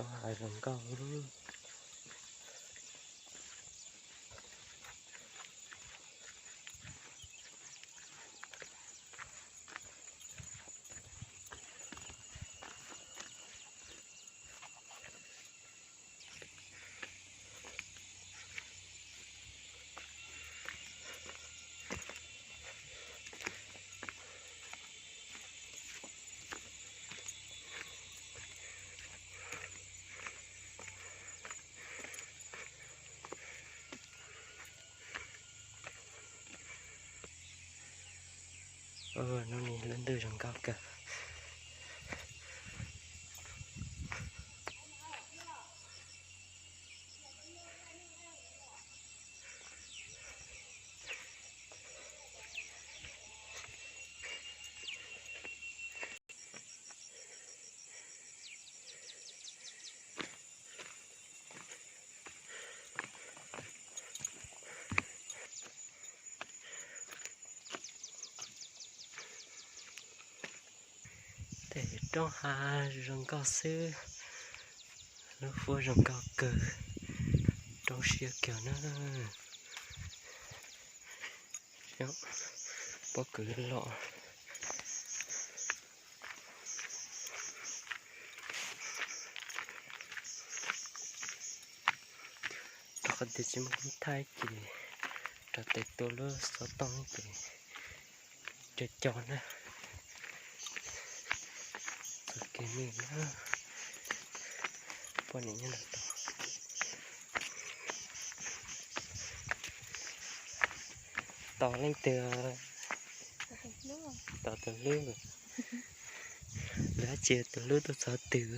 Hav zoov nkauj. Hnub no lub ntuj zoo nkauj kawg. Tej roob hav zoo nkauj xwb, lub huab zoo nkauj kawg, roob siab kawg na. Pob kws loj. Rau qhov tias tsis muaj koob thaij ces rau tes tua lub xov tooj ces co co na. Txoj kev me na, poj niam nyob no tos. Tos leej twg? Tos tus hlub. Lwm dab tsi tus hlub tuaj txog twg?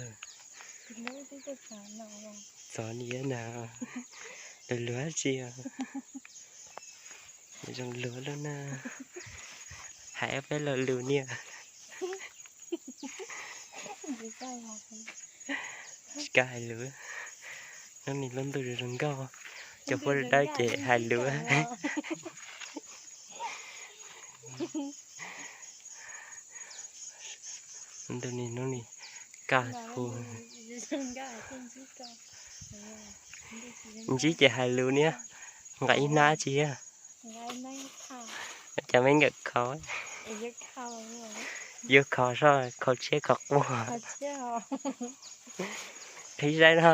Txog niam na. Lwm lwm dab tsi? Zoo luag lub na. Hais peb lo lus niam. Tsis kam hais lus. Hnub no lub ntuj zoo nkauj, cov huab dawb ces hais lus. Ntuj ni hnub ni kaj hu. Ntsib ces hais lus niam, nqa ib hnab tsi. Cas me nkawm kho. Yuav kho soj kho tshiab kho quaj. Qhib saib no.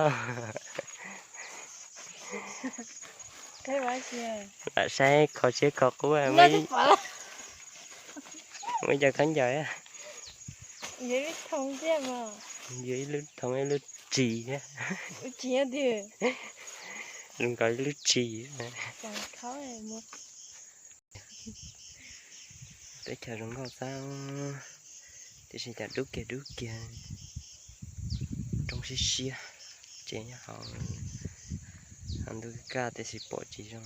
Lam saib kho tshiab kho quaj. Muaj cov khaub ncaws. Yuav ib lub thoov ib lub ris. Zoo nkaus ib lub ris. Teb chaws zoo nkauj xwb, tiam sis cas dub kiag dub kiag, roob siab siab, ces nyob hauv, hauv ntuj kaj tiam sis pom tsis zoo.